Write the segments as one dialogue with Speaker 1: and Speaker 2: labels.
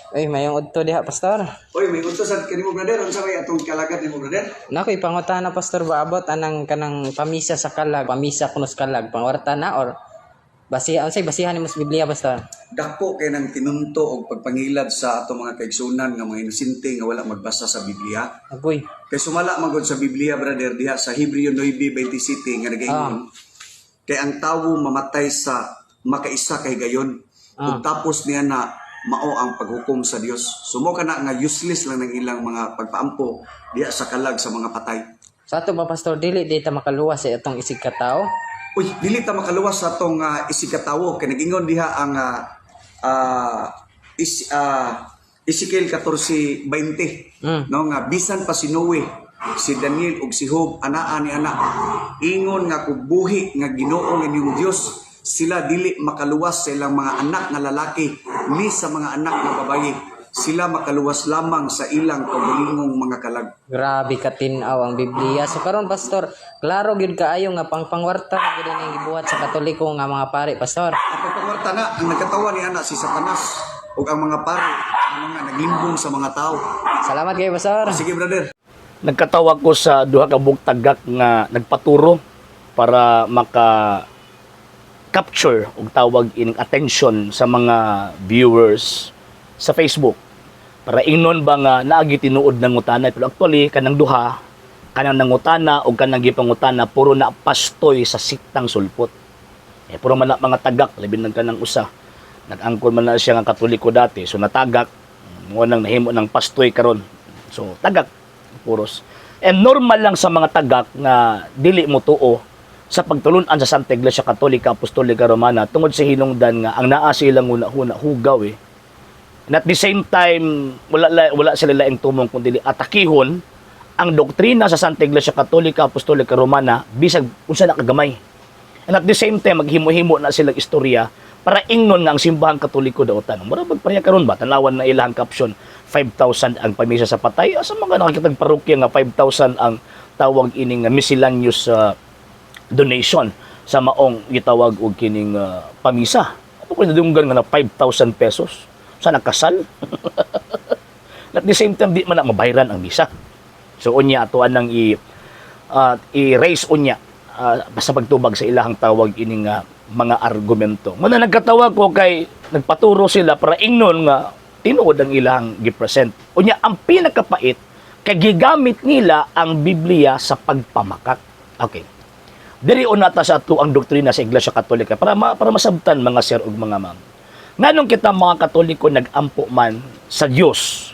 Speaker 1: Ay, mayong udto diha, Pastor.
Speaker 2: Oy, may udto sad kanimo, brother. Unsa may atong kalagat nimo, brother?
Speaker 1: Nako ipangutana, Pastor, ba abot anang kanang pamisa sa kalag, pamisa kuno sa kalag, pangwarta na or basihan, unsay basihan nimo sa Biblia, Pastor?
Speaker 2: Dako kay nang tinunto og pagpangilad sa atong mga kaigsunan nga mga inosente nga wala magbasa sa Biblia.
Speaker 1: Agoy.
Speaker 2: Kay sumala man gud sa Biblia, brother, diha sa Hebreo 9:27 nga nagaingon kay ang tawo mamatay sa makaisa kay gayon ug tapos niya na mao ang paghukom sa Dios. So mo kana nga useless lang ng ilang mga pagpaampo diha sa kalag sa mga patay.
Speaker 1: Sa ato ba, Pastor, dili di ta makaluwas sa atong isig katawo?
Speaker 2: Uy, dili ta makaluwas sa atong isig katawo kay nagingon diha ang Ezekiel 14:20 no, nga bisan pa si Noe, si Daniel ug si Job anaa ni ana, ingon nga kubuhi nga Ginoo nga inyong Dios, sila dili makaluwas sa ilang mga anak nga lalaki ni sa mga anak nga babayi. Sila makaluwas lamang sa ilang kaugalingong mga kalag.
Speaker 1: Grabe ka tin-aw ang Biblia. So karon, Pastor, klaro gyud kaayo nga pangpangwarta na gyud ang gibuhat sa Katoliko nga mga pare, Pastor.
Speaker 2: Ang pagpangwarta na, ang nagkatawa ni ana si Satanas ug ang mga pare ang mga naglimbong sa mga tao.
Speaker 1: Salamat kayo, Pastor.
Speaker 2: Sige, brother.
Speaker 3: Nagkatawa ko sa duha ka buok tagak nga nagpaturo para maka capture og tawag ining attention sa mga viewers sa Facebook para ingnon ba nga naagi tinuod nangutana. Pero actually, kanang duha, kanang nangutana o kanang gipangutana, puro na pastoy sa siktang sulpot eh. Puro man na mga tagak, labi nang kanang usa, nag-angkon man na siya nga Katoliko dati, so natagak mo nang nahimo ng pastoy karon. So tagak puros. And normal lang sa mga tagak nga dili mo tuo sa pagtulun-an sa Santa Iglesia Katolika Apostolika Romana tungod sa hinungdan nga ang naa sa ilang huna-huna hugaw eh. And at the same time, wala sila laing tumong kundi atakihon ang doktrina sa Santa Iglesia Katolika Apostolika Romana bisag unsa na kagamay. And at the same time, maghimo-himo na silang istorya para ingnon nga ang simbahang Katoliko daotan. Mura magpareha karon ba? Tanawan na ilang caption, 5,000 ang pamisa sa patay. Asa mga nakakitang parokya nga 5,000 ang tawag ining miscellaneous donation sa maong gitawag og kining pamisa? Ano ko nadunggan nga na 5,000 pesos? Sa nakasal? At the same time, di man na mabayran ang misa. So unya atuan nang i-raise unya sa pagtubag sa ilahang tawag ining mga argumento. Muna nagkatawa ko kay nagpaturo sila para ingnon nga tinuod ang ilahang gipresent. Unya ang pinakapait kay gigamit nila ang Biblia sa pagpamakak. Okay. Diri una ta sa ato ang doktrina sa Iglesia Katolika para masabtan, mga sir ug mga ma'am. Nganong kita mga Katoliko nag-ampo man sa Dios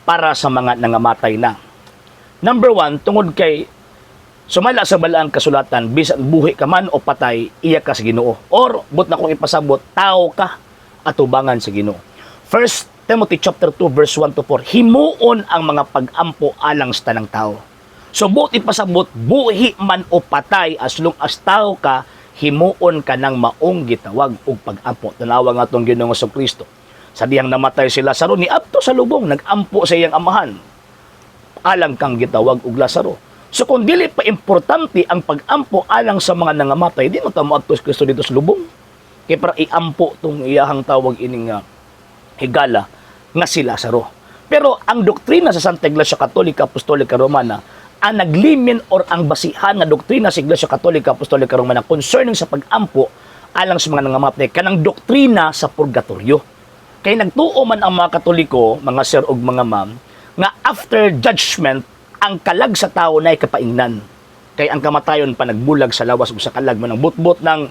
Speaker 3: para sa mga nangamatay na? Number one, tungod kay sumala sa balaang kasulatan, bisan buhi ka man o patay, iya ka sa Ginoo. Or, but na kong ipasabot, tao ka atubangan sa Ginoo. First Timothy chapter 2 verse 1 to 4, himuon ang mga pag-ampo alang sa tanang tao. So buot ipasabot, buhi man o patay, as long as tao ka, himuon ka ng maong gitawag og pag-ampo. Tanawa nga atong Ginoong Kristo. Sa dihang namatay si Lazaro, niadto sa lubong, nag-ampo sa iyang amahan alang kang gitawag og Lazaro. So kung dili pa importante ang pag-ampo alang sa mga nangamatay, di mo ta moadto si Kristo dito sa lubong. Kay para iampo tong iyahang tawag ining higala nga si Lazaro. Pero ang doktrina sa Santa Iglesia Katolika Apostolika Romana, ang naglimin or ang basihan nga doktrina sa Iglesia Katolika Apostolika Romana concerning sa pag-ampo alang sa mga nangamatay, kanang doktrina sa purgatorio. Kay nagtuo man ang mga Katoliko, mga sir ug mga ma'am, nga after judgment, ang kalag sa tao na kapaingnan. Kay ang kamatayon pa nagbulag sa lawas ug sa kalag man ang butbot ng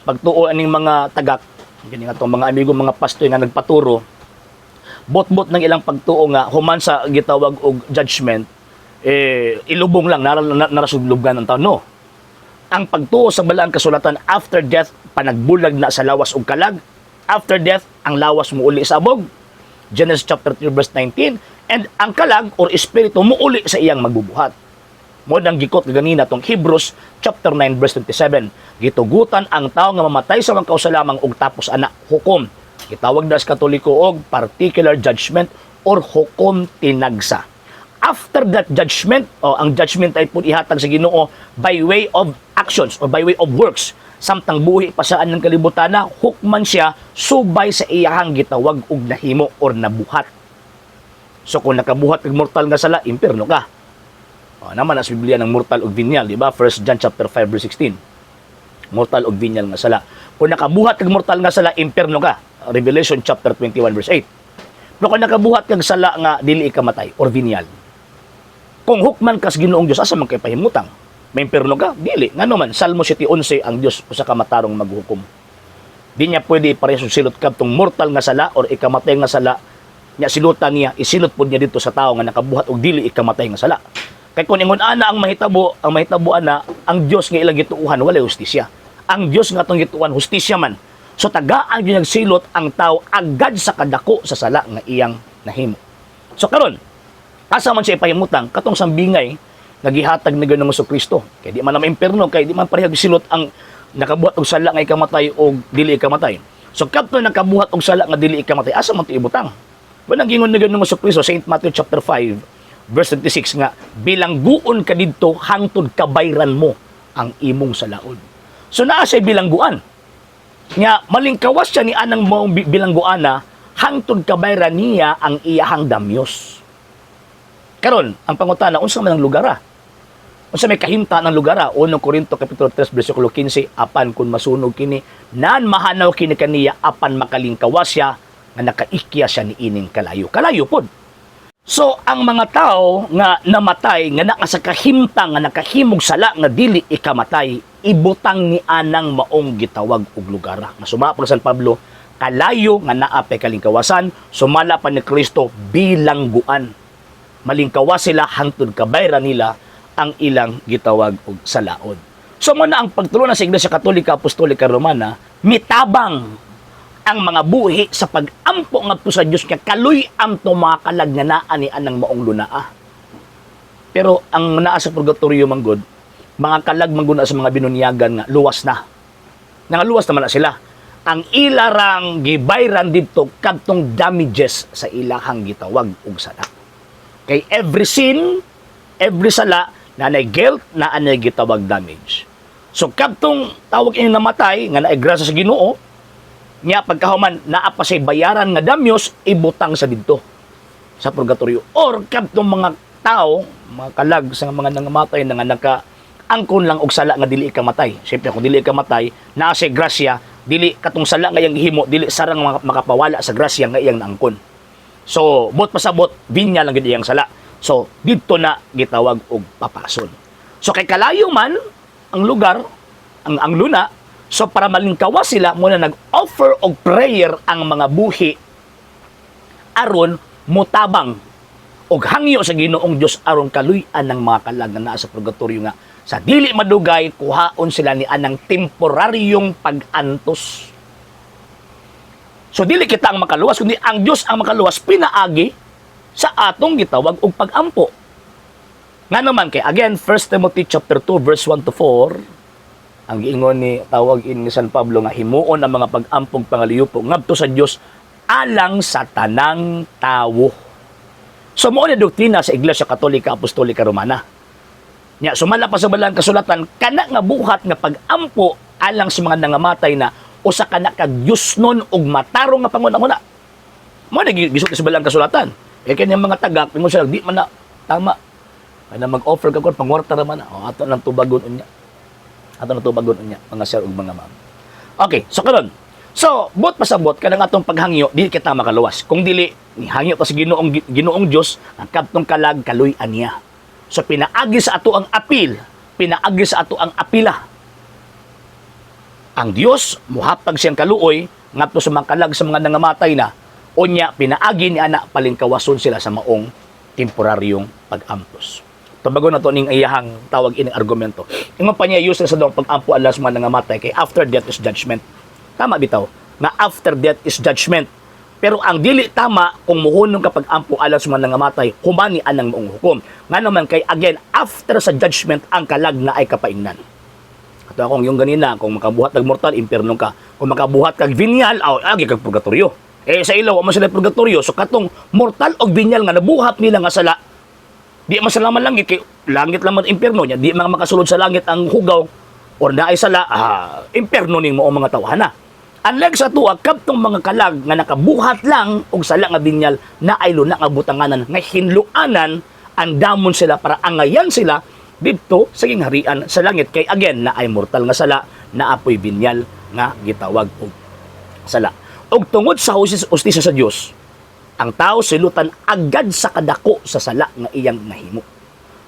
Speaker 3: pagtuo aning mga tagak, gani nga tong mga amigo mga pastoy nga nagpaturo, botbot ng ilang pagtuo nga human sa gitawag og judgment eh ilubong lang narasudlubgan ng tao. No, ang pagtuo sa balaang kasulatan, after death panagbulag na sa lawas ug kalag. After death, ang lawas muuli sa abog, Genesis chapter 3 verse 19, and ang kalag or espiritu muuli sa iyang magbubuhat. Mo nang gikot ganina tong Hebrews chapter 9 verse 27. Gitugutan ang tao nga mamatay sa mangkausa lamang ug tapos ana hukom. Gitawag na sa Katoliko og particular judgment or hukom tinagsa. After that judgment, o ang judgment ay pud ihatag sa Ginoo by way of actions or by way of works. Samtang buhi pa saan ng kalibutan na, hukman siya subay sa iyahang gitawag og nahimo or nabuhat. So kung nakabuhat kag mortal nga sala, impierno ka. O, naman na sa Biblia ng mortal ug venial, di ba? 1 John chapter 5 verse 16. Mortal ug venial nga sala. Kung nakabuhat kag mortal nga sala, impierno ka. Revelation chapter 21 verse 8. Pero kung nakabuhat kag sala nga dili ka matay or venial, kung hukman kas Ginoong Dios, asa man kay pahimutang? May impierno ka? Dili. Ngano man, Salmo 7:11, ang Dios usa ka matarong maghukom. Di niya pwede iparehas og silot kadtong mortal nga sala or ikamatay nga sala nya silutan niya, isilot pod niya dito sa tao nga nakabuhat og dili ikamatay nga sala. Kay kung ingon ana ang mahitabo ana, ang Dios nga ilang gituohan walay hustisya. Ang Dios nga atong gituohan, hustisya man. So tagaan gyud silot ang tao agad sa kadako sa sala nga iyang nahimo. So karon, asa man siya ipahimutang? Katong sambingay nga gihatag ni Ginoong Kristo. Kay di man na maimperno, kay di man parehag silot ang nakabuhat og sala nga ikamatay og dili ikamatay. So kadto nakabuhat og sala nga dili ikamatay, asa man to ibutang? Wa nang gingon ni Ginoong Kristo, St. Matthew chapter 5 verse 26, nga bilangguon ka didto hangtod kabayran mo ang imong salaod. So naa siya bilangguan. Nga malingkawas siya ni anang maong bilangguana hangtod kabayran niya ang iyahang damyos. Karon, ang pangutana, unsa man ang lugar ah? Unsa may kahimta ng lugar ah? 1 Korinto kapitulo 3 bersikulo 15, apan kung masunog kini, nan mahanaw kini kaniya, apan makalingkawas siya nga nakaikya siya ni ining kalayo. Kalayo pod. So ang mga tao nga namatay nga naa sa kahimtang nga nakahimog sala nga dili ikamatay, ibutang ni anang maong gitawag og lugar. Nga suma pa San Pablo, kalayo nga naa pay kalingkawasan, sumala pa ni Kristo, bilangguan. Malingkawas sila hangtod kabayran nila ang ilang gitawag og salaod. So mo na ang pagtulo sa Iglesia Katolika Apostolika Romana, mitabang ang mga buhi sa pag-ampo ngadto sa Dios nga kaluy-an to mga kalag nga naa ni anang maong lunaa. Pero ang naa sa purgatorio man gud, mga kalag man gud na sa mga binunyagan nga luwas na. Nangaluwas naman na sila. Ang ilarang gibayran didto kadtong damages sa ilahang gitawag og sala. Kay every sin, every sala, na guilt, na anay gitawag damage. So kadtong tawag ini namatay nga naay grasya sa Ginoo, nya pagkahuman naa pa say bayaran nga damyos, ibutang sa didto sa purgatorio. Or kadtong mga tao, mga kalag sa mga nangamatay na nga naka angkon lang og sala nga dili ka matay. Siyempre kung dili ka matay, naa say grasya, dili katong sala nga iyang gihimo, dili sarang makapawala sa grasya nga iyang naangkon. So, bot pasabot, venial lang gid iyang sala. So, didto na gitawag og papason. So, kay kalayo man ang lugar, ang luna, so para malingkawas sila, muna nag-offer og prayer ang mga buhi aron mutabang og hangyo sa Ginoong Dios aron kaluy-an ng mga kalag nga naa sa purgatorio nga sa dili madugay kuhaon sila ni anang temporaryong pag-antos. So dili kita ang makaluwas kundi ang Dios ang makaluwas pinaagi sa atong gitawag og pag-ampo. Nga naman kay again, 1 Timothy chapter 2 verse 1 to 4, ang giingon ni tawag in ni San Pablo nga himuon ang mga pag-ampog pangaliyupo ngadto sa Dios alang sa tanang tawo. So mao ni doktrina sa Iglesia Katolika Apostolika Romana. Nya sumala pa sa balang kasulatan, kana nga buhat nga pag-ampo alang sa mga nangamatay na usa kana ka Diyosnon og matarong nga pangunahuna. Mao na gisulti sa balang kasulatan. Eh kanyang mga tagak ingon sila, di man na tama. Kaya mag-offer ka kon pangwarta ra man na. O, ato nang tubagon unya. Ato nang tubagon unya, mga sir ug mga ma'am. Okay, so karon. So, buot pasabot, kanang atong paghangyo, dili kita makaluwas. Kung dili, hangyo ta sa Ginoong Dios, ang kadtong kalag kaluy-an niya. So pinaagi sa ato ang apil, pinaagi sa ato ang apila. Ang Dios muhatag siyang kaluoy ngadto sa mga kalag sa mga nangamatay na. Unya pinaagi ni ana palingkawason sila sa maong temporaryong pag-ampos. Tubagon na to ning iyahang tawag ining argumento. Ingon pa niya, useless sa dong pag-ampo alas mga nangamatay kay after death is judgment. Tama bitaw nga after death is judgment. Pero ang dili tama kung muhunong ka pag-ampo alang sa mga nangamatay, humani anang maong hukom. Nga naman kay again, after sa judgment, ang kalag na ay kapaingnan. Ato akong yung ganina, kung makabuhat kag mortal, impierno ka. Kung makabuhat kag venial, aw, agi kag purgatorio. Eh sa ilaw, mo sila purgatorio. So katong mortal og venial nga nabuhat nila nga sala, di man sila man langit, kay langit lang man impierno niya, di man makasulod sa langit ang hugaw or naay sala, ah, impierno ning mo mga tawhana. Unlike sa tuwa, kadtong mga kalag nga nakabuhat lang og sala nga binyal na ay luna nga butanganan nga hinluanan andamon sila para angayan sila didto sa gingharian sa langit, kay again na ay mortal nga sala na apoy binyal nga gitawag og sala. Og tungod sa hustisya sa Dios, ang tao silutan agad sa kadako sa sala nga iyang nahimo.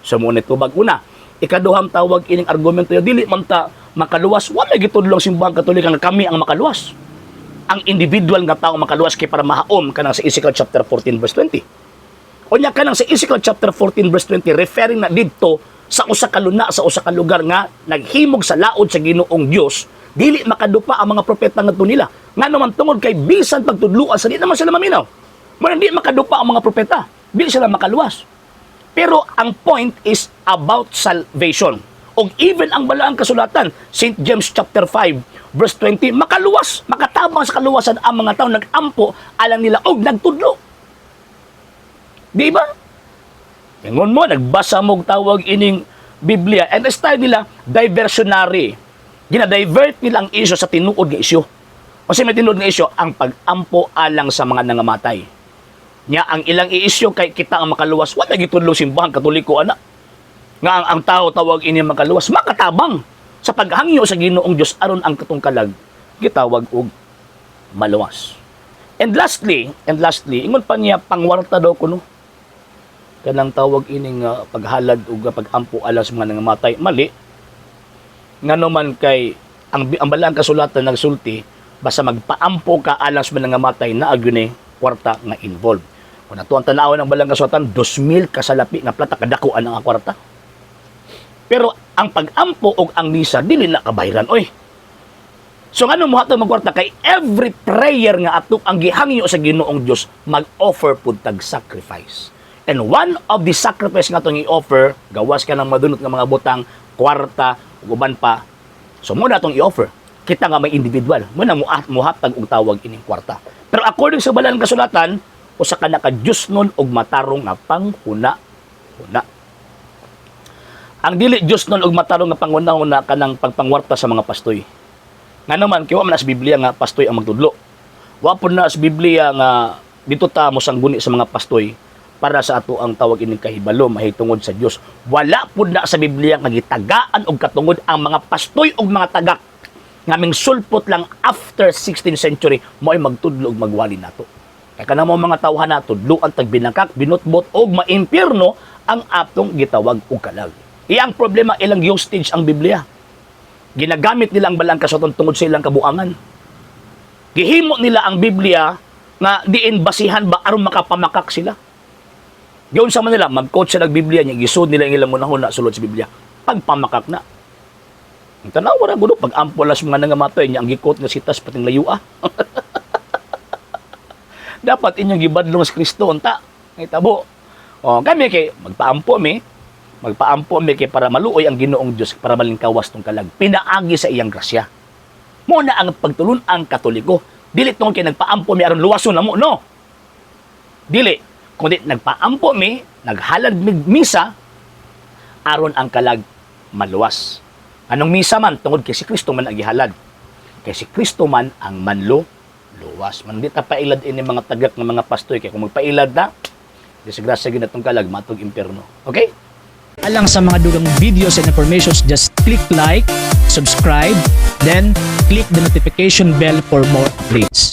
Speaker 3: So mo ni tubag una. Ikaduhang tawag ining argumento ya, dili man ta makaluwas, wala gitudlo ang Simbahang Katolika nga kami ang makaluwas. Ang individual nga tao makaluwas kay para mahaom kanang sa Ezekiel chapter 14 verse 20. Unya kanang sa Ezekiel chapter 14 verse 20, referring na didto sa usa ka luna, sa usa ka lugar nga naghimog sa laod sa Ginoong Dios, dili makadupa ang mga propeta ngadto nila. Ngano man? Tungod kay bisan pagtudloan sa di naman sila maminaw. Mo di makadupa ang mga propeta, dili sila makaluwas. Pero ang point is about salvation. Og even ang Balaang Kasulatan, St. James chapter 5 verse 20, makaluwas, makatabang sa kaluwasan ang mga tao nag-ampo alang nila og nagtudlo. Di ba? Ingon mo, nagbasa mo og tawag ining Biblia and style nila diversionary. Gina-divert nila ang isyu sa tinuod nga isyu. Kasi may tinuod nga isyu, ang pag-ampo alang sa mga nangamatay. Nya ang ilang iisyu kay kita ang makaluwas, wala gitudlo Simbahang Katoliko ana. Nga ang tao tawag ini makaluwas, makatabang sa paghangyo sa Ginoong Dios aron ang katong kalag gitawag og maluwas. And lastly, ingon pa niya pangwarta daw kuno kanang tawag ining paghalad ug pag-ampo alang sa mga nangamatay. Mali. Ngano man kay ang Balaang Kasulatan nagsulti basta magpaampo ka alang sa mga nangamatay na gyud kwarta nga involved. Kung ato ang tanawon ng Balaang Kasulatan, 2,000 kasalapi nga plata, kadako ang kwarta. Pero ang pag-ampo og ang misa dili na kabahiran oy. So ngano mo hatag magkwarta? Kay every prayer nga ato ang gihangyo sa Ginoong Dios, mag-offer pud tag sacrifice. And one of the sacrifice nga atong i-offer, gawas ka ng madunot nga mga butang, kwarta, ug uban pa. So mo na atong i-offer. Kita nga may individual, mo na muhatag og tawag ining kwarta. Pero according sa Balaan Kasulatan, usa ka naka Dios nun og matarong nga panghuna-huna. Ang dili Dios nun og matarong nga panghuna-huna kanang pagpangwarta sa mga pastoy. Nga naman, kay wa man na sa Biblia nga pastoy ang magtudlo. Wa pud na sa Biblia nga dito ta mosangguni sa mga pastoy para sa ato ang tawag ining kahibalo mahitungod sa Dios. Wala pud na sa Biblia nga gitagaan og katungod ang mga pastoy og mga tagak nga ming sulpot lang after 16th century mo'y magtudlo og magwali nato. Kay kana mo mga tawhan na tudloan tag binakak, binutbot og maimpierno ang atong gitawag og kalag. Iyang problema, ilang usage ang Biblia. Ginagamit nila ang Balaang Kasulatan tungod sa ilang kabuangan. Gihimo nila ang Biblia nga diin basihan ba aron makapamakak sila. Giunsa man nila, mag-quote sila ng Biblia niya, gisud nila ang ilang hunahuna sulod sa Biblia. Pagpamakak na. Ang tanawa ra gulo, pag-ampo lang sa mga nangamatay niya, ang gi-quote nga sitas pating layua. Dapat inyong gibadlong sa Kristo, unta. Ngitabo. O, kami kay magpaampo mi, magpaampo mi kay para maluoy ang Ginoong Dios para malingkawas tong kalag. Pinaagi sa iyang grasya. Mo na ang pagtulun ang Katoliko. Dili tungod kay nagpaampo mi aron luwason na mo, no. Dili, kundi nagpaampo mi, naghalad mig misa aron ang kalag maluwas. Anong misa man? Tungod kay si Kristo man ang gihalad. Kay si Kristo man ang manlo luwas. Man di ta pailad ini mga tagak ng mga pastoy kay kung magpailad na, disgrasya gyud atong kalag matog impierno. Okay?
Speaker 4: Alang sa mga dugang videos and informations, just click like, subscribe, then click the notification bell for more updates.